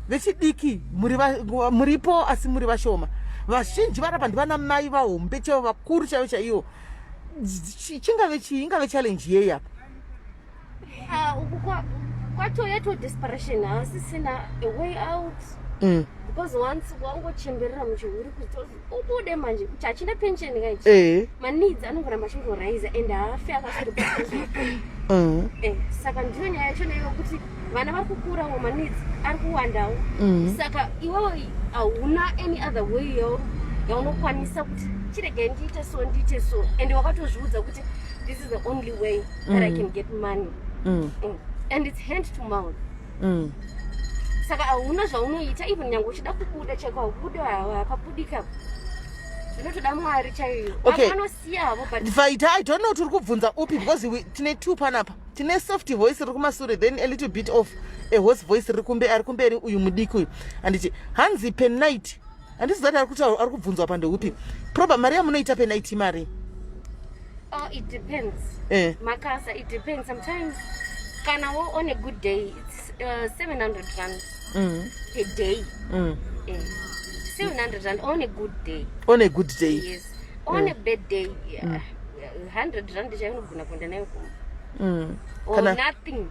vechidiki muripo, asi muri vashoma. Vazhinji varapa ndivana mai vahombe chaivo, vakuru chaivo chaivo. Chingave chii? Ingave challenge yei apa? Ah, uku kwatouya to desperation, haasisina a way out, because once wangochemberera muchihuri, kuti ubude manje kuti hachina pension kaichi, maneeds anongoramba achingoraisa and haafi akasvika. Saka ndiyo nyaya yacho naiyo kuti vana vari kukurawo, maneeds ari kuwandawo. Saka iwewe hauna any other way yaunokwanisa kuti chiregai ndiite so, ndiite so, and wakatozviudza kuti this is the only way that I can get money. And it's hand to mouth. Saka hauna zvaunoita, even nyange uchida kubuda chaiko, haubuda, hakabudika, zvinotoda Mwari chaiyo. Okay. Vamwe vanosiya havo, but Vaita, I don't know kuti uri kubvunza upi, because tine two panapa. Tine soft voice riri kumasure, then a little bit of a hoarse voice riri ari kumberi, uyu mudiki uyu. Handiti hanzi per night, handisi zati ari kutaura, ari kubvunzwa pa ndeupi proba mari yamunoita per night, mari? Oh, it depends. Eh. Makasa, it depends. Sometimes kana wo on a good day, it's 700 rand per day. 700 rand on a good day. On a good day. Yes. On a bad day, yeah, 100 rand chaiyo unogona kuenda nayo kumba. Or nothing.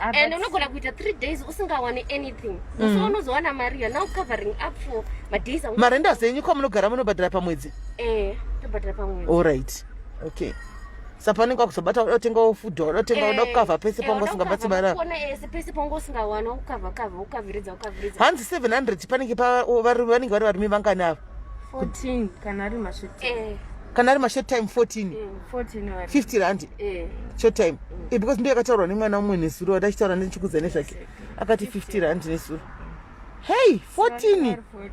Ah, And unogona kuita 3 days usingawani anything. So unozowana mari, you're now covering up for madays Marenda zenyu kwamunogara munobhadhara pamwedzi? Eh, tobhadhara pamwedzi. Allright, okay. Saka panenge wakuzobata uda kutengawo food, uda kutenga, uda kukavha pese panga usingabati mari apa. Kuona ese pese panga usingawana, ukavha kavha, ukavhiridza ukavhiridza. Hanzi 700, panenge vanenge vari varume vangani ava? 14 kana ari mashort. Kana ari mashort time, 14? 14 vari. 50 rand short time. Because ndo yakataurwa nemwana mumwe nezuro wadachitaura nechikudza nezvake, akati 50 rand nezuro. Hey, 14. Vari 14.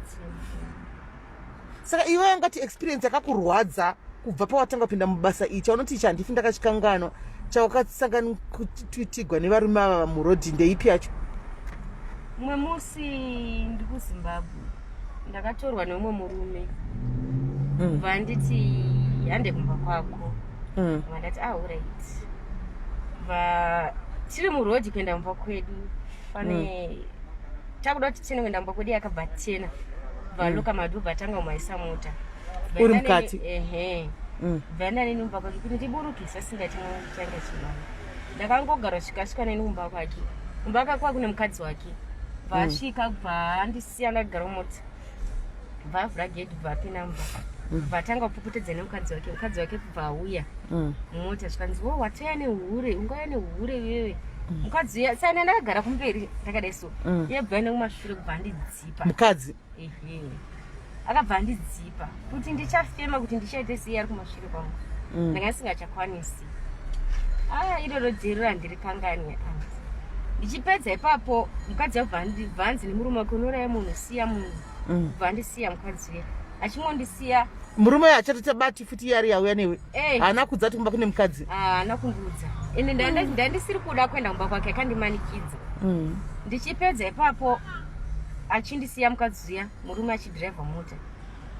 Saka iwe yangati experience yakakurwadza kubva pawatanga kupinda mubasa ichi, chaunoti ichi handifi ndakachikanganwa, chawakasangana nevarume ava murodhi, ndeipi yacho? Mumwe musi ndikuZimbabwe, ndakatorwa neumwe murume. Bva nditi, "Hande kumba kwako." Bva ndati, "Alright." Bva tiri murodhi kuenda kumba kwedu, pane takuda kuti tiende kuenda kumba kwedu, yakabva tena, bva loka madoor, bva tanga kumaisa mota. Bva Uri enda mukati? Ehe. Bva enda neni kumba kwake kuti ndiburukise, asingati change chimama. Ndakangogara svika svika neni kumba kwake. Kumba kwake kwakune mukadzi wake. Bva asvika, bva andisiya ndagara mumota, bva avhura gedhi, bva apinda mumba, bva atanga kupopotedza nemukadzi wake. Mukadzi wake kubva auya mumota, zvikanzi, "Wo watoya nehure, ungauya nehure iwewe." Mukadzi uya saina, ndakagara kumberi ndakadai so. Iye bva enda kumashure, kubva andidzipa. Mukadzi? Ehe, akabva andidzipa kuti ndichafema, kuti ndichaite sei, ari kumashure kwangu. Ndanga ndisingachakwanisi. Aya, iroro dheri randirikangani. Ndichipedza ipapo, mukadzi abva anzi nemurume wake, "Unoraya munhu, siya munhu." Bva andisiya mukadzi uya. Achingondisiya. Murume uyo achatotabati futi iye ari yauya newe. Eh. Haana kudza kuti kumba kune mukadzi. Haana kundiudza. Ende ndandisiri kuda kuenda kumba kwake, akandimanikidza. Ndichipedza ipapo achindisiya mukadzi uya, murume achidhiraivha mota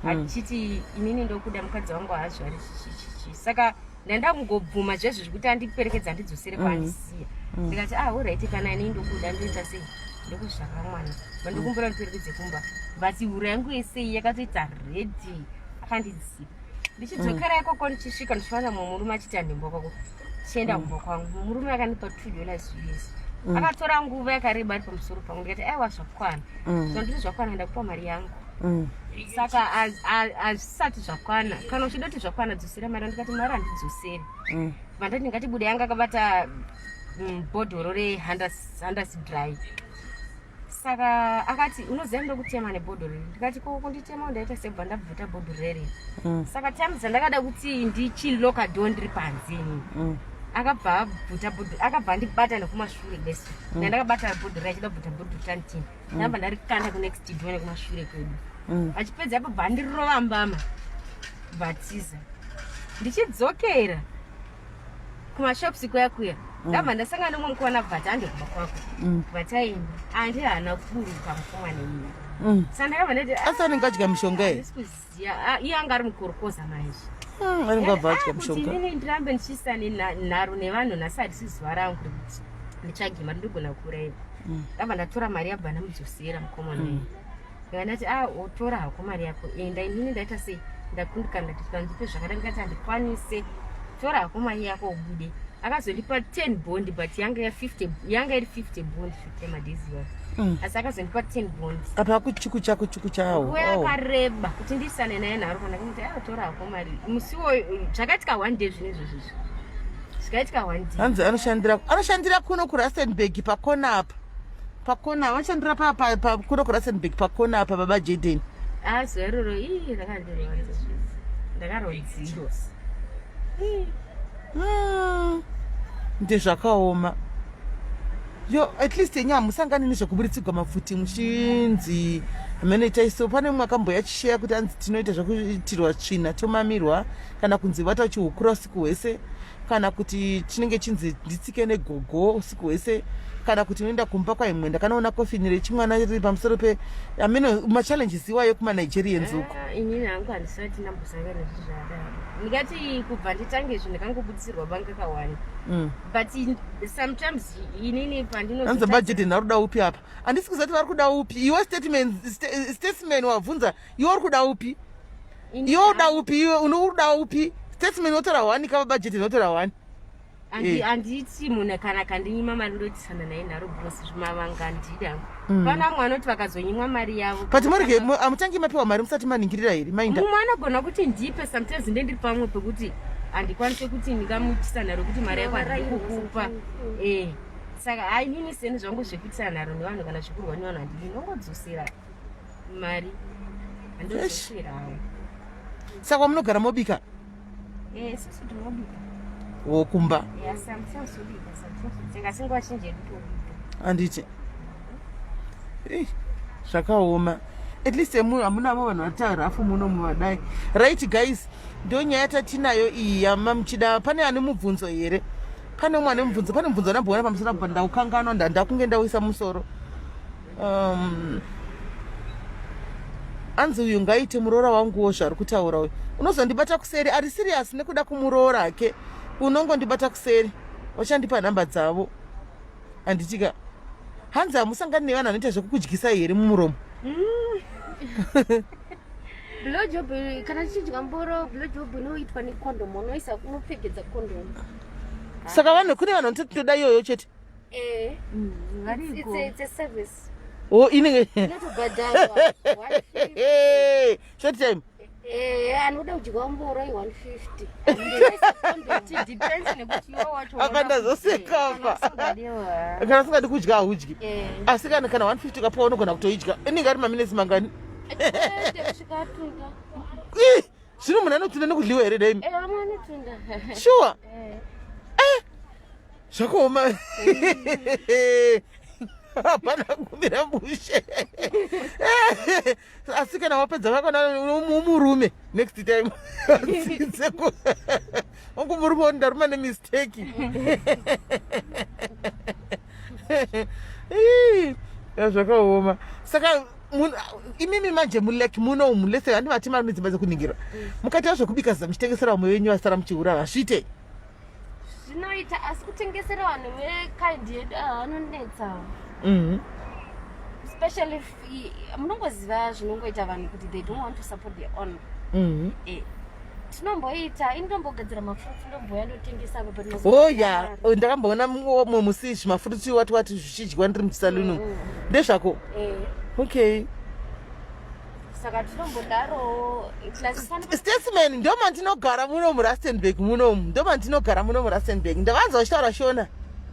achiti inini ndokuda, mukadzi wangu haazvari, chichichichi. Saka ndandakungobvuma zvezvo zvekuti andiperekedza, andidzosere kwaandisiya. Ndikati, "Ah, alright, kana inini ndokuda, ndoita sei? Ndokuzvara mwana." Vandokumbura ndiperekedze kumba, but huro yangu yesei yakatoita ready, akandidzipa. Ndichidzokera ikoko, ndichisvika, ndichiwana mumwe murume achiti handimba kwako, tichienda kumba kwangu. Murume akandipa $2 US. Akatora nguva yakareba ari pamusoro pangu. Ndikati, "Aiwa, zvakwana." Zvandiri zvakwana, ndakupa mari yangu. Saka hazvisati zvakwana. Kana uchida kuti zvakwana, dzosera mari. Ndikati mari handidzoseri. Vandati ngatibude. Yanga akabata bhodhoro reHanders Dry. Saka akati, "Unoziva ndokutema nebhodhoro iri." Ndikati, "Ko kunditema ndaita sebva ndabvuta bhodhoro reri." Saka time dzandakada kuti ndichiloka door ndiri panze inini, akabva abvuta bhodhoro, akabva andibata nekumashure beso. Ndandakabata bhodhoro, achida kubvuta bhodhoro tantini, ndabva ndarikanda kunext door nekumashure kwedu. Achipedza apo, bva andirova mbama, bvatiza. Ndichidzokera kumashops kuya kuya, ndabva ndasangana nemumwe mukomana, bvati ande kumba kwako. Bvataenda andi haana kuburuka mukomana iye. Saka ndakabva ndati, "Ah, Asi anenge adya mishonga here? Handisi kuziva. Ah, iye anga ari mukorokoza manje. Anenge abva adya Kuti mishonga. inini ndirambe ndichiisa nharo nevanhu, nhasi harisi zuva rangu rekuti nditsvage mari, ndigona kuuraiwa. Ndabva ndatora mari, yabva ndamudzosera mukomana uyu. Ndikati ndati, "A, utora hako mari yako, enda. Inini ndaita sei? Ndakundikana." Ndati kandipe zvakada. Ndikati handikwanise, tora hako mari yako ubude. Akazondipa 10 bond, but yanga ya50, yanga iri 50 bond 50 madhezi iwayo. Asi akazondipa 10 bond. Apa akuchukucha kuchukuchawo. Nguva yakareba kuti ndisane naye nharo. Kana kuti atora hako mari musiwo. Zvakaitika one day zvino izvozvizvi, zvakaitika one day. Hanzi anoshandira kuno kuRustenburg, pakona apa, pakona vanoshandira kuno kuRustenburg, pakona apa, baba Jaden. Ah, zuva iroro ii rakandirwadza, ndakarwadziwa. Ndezvakaoma yo. At least yenyu hamusangani nezvekuburitsigwa mapfuti muchinzi hamenoitai. So pane mumwe akamboya achisheya kuti anzi tinoita zvekuitirwa tsvina, tomamirwa, kana kunzi vata uchihukura usiku hwese, kana kuti chinenge chinzi nditsike negogo usiku hwese, kana kuti unoenda kumba kwaimwe ndakanoona kofini rechimwana riri pamusoro pe ameno machallenges iwayo kumaNigerians uko. Ah, inini hangu handisati ndambosangana nezvi zvakadaro. Ndingati kubva nditange izvi, ndakangobudisirwa banga kawani. But sometimes inini pandino Hanzi bajeti ari kuda upi apa? Handisi kuziva kuti vari kuda upi. Iwe statement wabvunza, iwe uri kuda upi? Iwe uda upi? Iwe unoda upi? Statement wotora one kava bajeti notora one. Handiti munhu kana kandinyima mari ndoitisana naye nharo, because zvimavanga handidi hangu. Pana vamwe vanoti vakazonyimwa mari yavo. But murege, hamutangi mapiwa mari musati maningirira here mainda? Mumwe anogona kuti ndipe. Sometimes nde ndiri pamwe pekuti handikwanise kuti ndingamuitisa nharo kuti mari yako handidi kukupa. Saka hai, inini seni zvangu zvekuitisa nharo nevanhu kana zvekurwa nevanhu handidi, ndongodzosera mari, handodzoserawo. Saka munogara mobika? Isusu tinobika. Wokumba? Yeah, sometimes tobika, sometimes totenga, asi nguva zhinji yedu tobika. Handiti? Ih, zvakaoma. At least emu hamunavo vanhu vatarafu muno muvadai. Right guys, ndo nyaya tatinayo iyi yama muchida. Pane ane mubvunzo here? Pane umwe ane mubvunzo? Pane mubvunzo ndamboona pamusoro apa, ndaukanganwa, ndakunge ndauisa musoro. Anzi uyu ngaite muroora wanguwo zvari kutaura uyu. Unozondibata kuseri, ari serious nekuda kumuroora hake. Unongondibata kuseri, wachandipa nhamba dzavo, handitika? Hanzi hamusangani nevanhu vanoita zvekukudyisai here mumuromo? Blowjob, kana tichidya mboro, blowjob inoitwa necondom, unoisa, unopfekedza condom. Saka vanhu, kune vanhu vanototi toda iyoyo chete. Variko. It's a service. O inenge Inotobhadharwa 150. Short time. Anoda kudya mboro i150. It depends nekuti iwe wacho Apa ndazoseka apa. usingadiwa. Kana usingadi kudya haudyi. Asi kana 150 ukapiwa unogona kutoidya. Inenge ari maminetsi mangani? Kusvika atunda. Ih, zvino munhu anotunda nekudyiwa here daimi? Vamwe anotunda. Sure? Zvakaoma. Hapana kumira mushe. Asi kana wapedza vakona umurume next time. Adzidze ku wangu murume woti ndaruma nemistake. Ii, ya zvakaoma. Saka imimi manje mulike muno umu lese handi vati mari dzimba dzekuningira. Mukaita zvekubika zama muchitengesera vamwe venyu vasara muchiura hazviite. Zvinoita, asi kutengesera vanhu vekaindi yedu ava vanonetsa. Especially if munongoziva zvinongoita vanhu kuti they don't want to support their own. Tinomboita, ini ndombogadzira mafruits, ndomboya ndotengesa apa, but mazuva Oh ya, oh, ndakamboona mumwe musi zvimafruits wati wati zvichidyiwa ndiri muchisaluni umu. Ndezvako? Eh. Okay. Saka tinombodaro plus Statesman, ndo mandinogara muno muRustenburg munomu, ndo mandinogara muno muRustenburg. Ndavanzwa vachitaura Shona,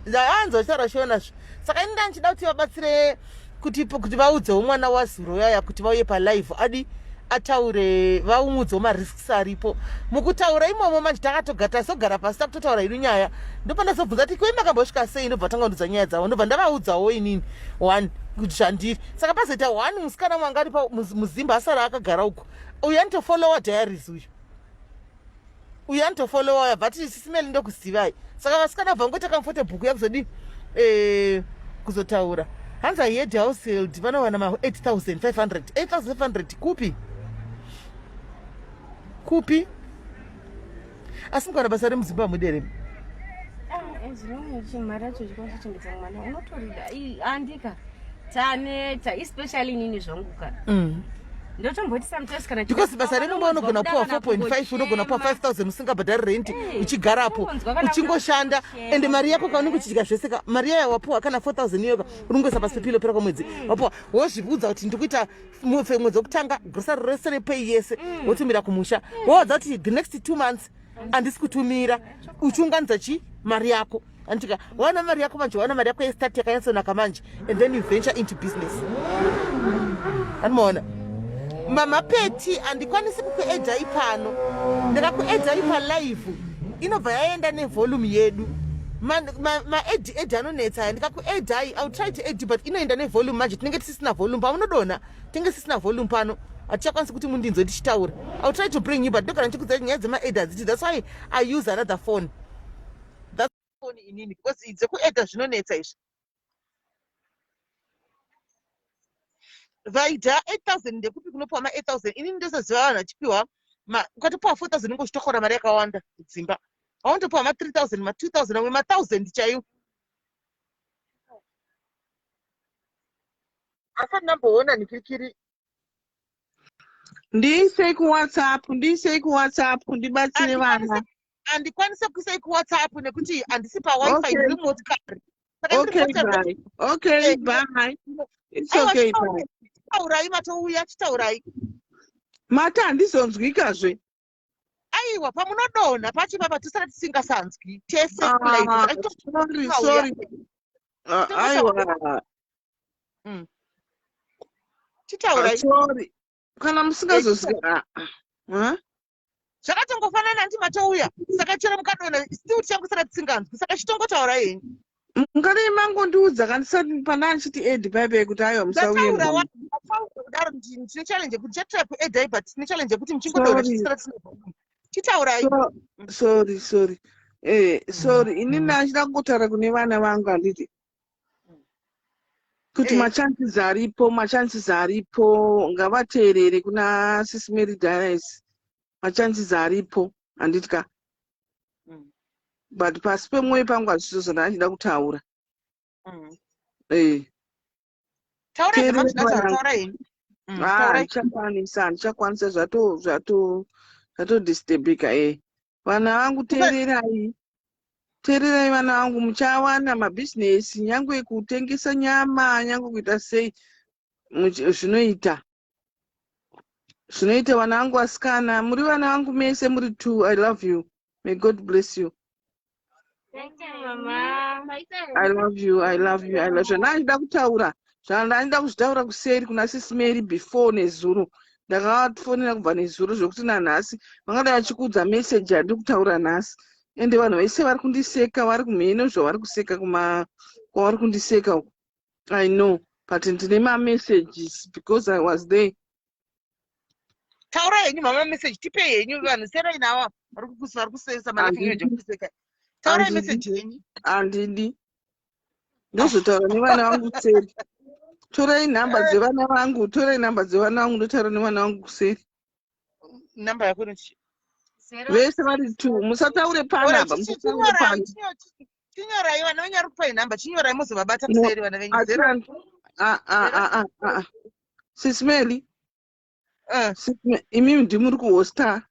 ndavanzwa vachitaura Shona. Saka ini ndandichida kuti vabatsire kuti vaudzewo mwana wazuro yaya kuti vauye palive adi ataure, vaumudzewo marisks aripo mukutaura imomo. Manje takatogara, tasogara pasi takutotaura inu nyaya, ndopandazobvunza kuti kwe makambosvika sei, ndobva tanga kundudza nyaya dzavo, ndobva ndavaudzawo inini one kuti zvandiri. Saka pazoita one musikana mwanga ari muzimba asara akagara uko, uyu anitofollowa Diaries, uyu anitofollowa, yabva ati sisimeli ndokuzivai. Saka vasikana bva ngoita comfortable kuya kuzodii, kuzotaura. Hanzi head household vanowana ma 8500. 8500 kupi kupi? Asi mukaona basa remuZimbabwe mudere. Zvino chimari acho chikwanisa kuchengeta mwana unotorida. Andika taneta, especially inini zvangu ka. Ndotomboti sometimes kana Because basa remumba unogona kupuwa 4.5, unogona kupuwa 5000 usingabhadhari renti, uchigarapo Unonzwa kana uchingoshanda. Kuchema. Ende mari yako kaunenge uchidya zvese ka, mari yaya wapuwa kana 4000 iyoka unongoisa pasi pepilo pera kwamwedzi wapuwa, wozvibudza kuti ndikuita mwedzi wekutanga grocery rese repay yese, wotumira kumusha, wowadza kuti the next 2 months handisi kutumira, uchiunganidza chi mari yako. Andika wana mari yako manje, wana mari yako yestart yakanyatsonaka manje, and then you venture into business. Anomaona mama Peti, handikwanisi kukuaddai pano. Ndikakuaddai palive inobva yaenda nevolume yedu. Maadd add anonetsa aya. Ndikakuaddai, I will try to add you, but inoenda nevolume manje tinenge tisisina volume. Pamunodonha tinenge tisisina volume pano, hatichakwanisi kuti mundinzwe tichitaura. I will try to bring you, but ndogara ndichikudzai nyaya dzemaadd hadziti. That's why I use another phone. That's phone inini, because dzekuadda zvinonetsa izvi. Vaida 8000 ndekupi kunopiwa ma8000? Inini ndozoziva vanhu vachipiwa ukatopiwa 4000 unenge uchitokora mari yakawanda. Dzimba waundopiwa ma3000, ma2000, amwe ma1000 chaiwo. Asati ndamboona nikirikiri. Ndiisei kuWhatsApp, ndiisei kuWhatsApp, ndibatsire vana. Handikwanisi kuisai kuWhatsApp nekuti handisi paWiFi. Ndiri motikari. Saka ndiri Okay. motikari. Bye. Okay. Bye, it's okay, bye. Chitaurai, matouya, chitaurai. Mati handizonzwikazve. Aiwa, pamunodonha pacho ipapa tisara tisingasanzwi tese Ah, kulive. Saka sorry. chitauya. Sorry. Ah, aiwa. Chitaurai. Sorry kana musingazozwi. Zvakatongofanana, handi matouya? Saka chero mukadonha still tichangosara tisinganzwi, saka chitongotaurai henyu. Mungadai mangondiudza kandisati pandanga ndichiti add paipai kuti aiwa, musauye. Ndataura ndataura kudaro. Ndine challenge yekuti chatry kuaddai, but tine challenge yekuti muchingodonha Sorry. tisara tisina volume. Chitaurai. Sorry, sorry, sorry. Inini ndachida kungotaura kune vana vangu, handiti, kuti machances aripo, machances aripo, ngavateerere kuna Sis Mary Diaries. Machances aripo, handiti ka? But pasi pemwoyo pangu hazvisizo zvandachida kutaura. Taurai. Teerera Zvamazvida vanangu. taurai henyu. Ah, Taurai. handichakwanisa, handichakwanisa, zvato zvato zvatodisturbika. Vana vangu, teererai, teererai vana vangu, muchawana mabhizinesi, nyangwe kutengesa nyama, nyangwe kuita sei, zvinoita, zvinoita. Vana vangu vasikana, muri vana vangu mese muri two. I love you, may God bless you. Thank you, mama. I love you, I love you, I love. Zvandandida kutaura, zvandandida kuzvitaura kuseri kuna Sis Mary before nezuro, ndakavafonera kubva nezuro zvokuti nanhasi vangadai vachikuudza meseji yandiri kutaura nhasi. Ende vanhu vese vari kundiseka, vari kumheno zvavari kuseka kuma kwavari kundiseka uku. I know, but ndine mamessages because I was there. Taura henyu mama, message tipei henyu. Vanhu serai nawa vari kusesa Handidi. manakuseka. Taurai Handidi. message yenyu. Handidi, ndozotaura nevana vangu kuseri. Torai nhamba dzevana vangu, torai nhamba dzevana vangu, ndotaura nevana vangu kuseri. Namba yako inoti? Vese vari two, musataure panapa, musataure pano. Chinyorai, vana venyu ari kupai nhamba, chinyorai mozovabata No, kuseri vana venyu. Zero Ati- ah, ah, ah, ah, ah. Sis Meli, imimi ndimuri kuhosta,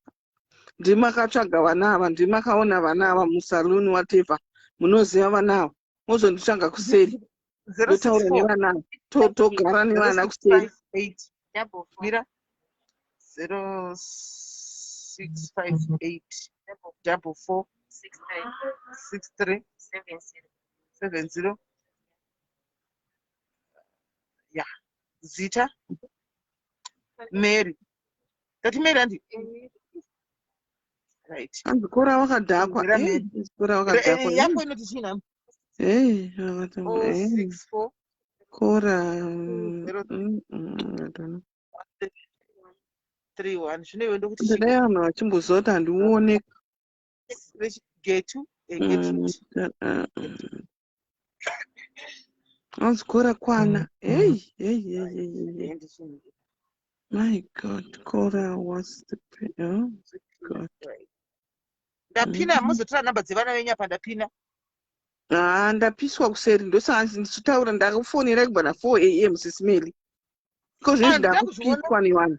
ndimakatsvaga vana ava, ndimakaona vana ava musaluni, whatever, munoziva vana ava. Mozonditsvaga kuseri, zero six ndotaura four nevana ava. Togara zero nevana six kuseri. five eight. 44. Mira, 0658 44 63 63 70. 70. Ya, zita Mary, tati Mary handi? Right. Hanzi Kora wakadhakwa. Ndira Mary. Kora wakadhakwa. Yako inoti chii nhamba? Wakadhakwa. 064 Kora Zero I don't know. 31. Zvino iwe ndokuti Ndadai vanhu vachimboziva kuti handiuoneka. Getu Getrude. Hanzi Kora kwana. Hey, hey, hey, hey, hey, hey. My God, Kora was the oh God. Ndapina, muzotora nhamba dzevana venyu apa, ndapina. Ah, ndapiswa kuseri, ndosaka ndichitaura. Ndakufonera kubva na4 a.m., Sis Meli. Iko zvinezvi Ah, ndakuzviona. ndakupiswa nevanhu,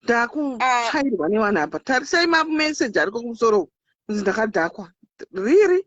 ndakutsvairwa nevanhu apa. Tarisai mameseji ariko kumusoro uku, kunzi ndakadhakwa riri.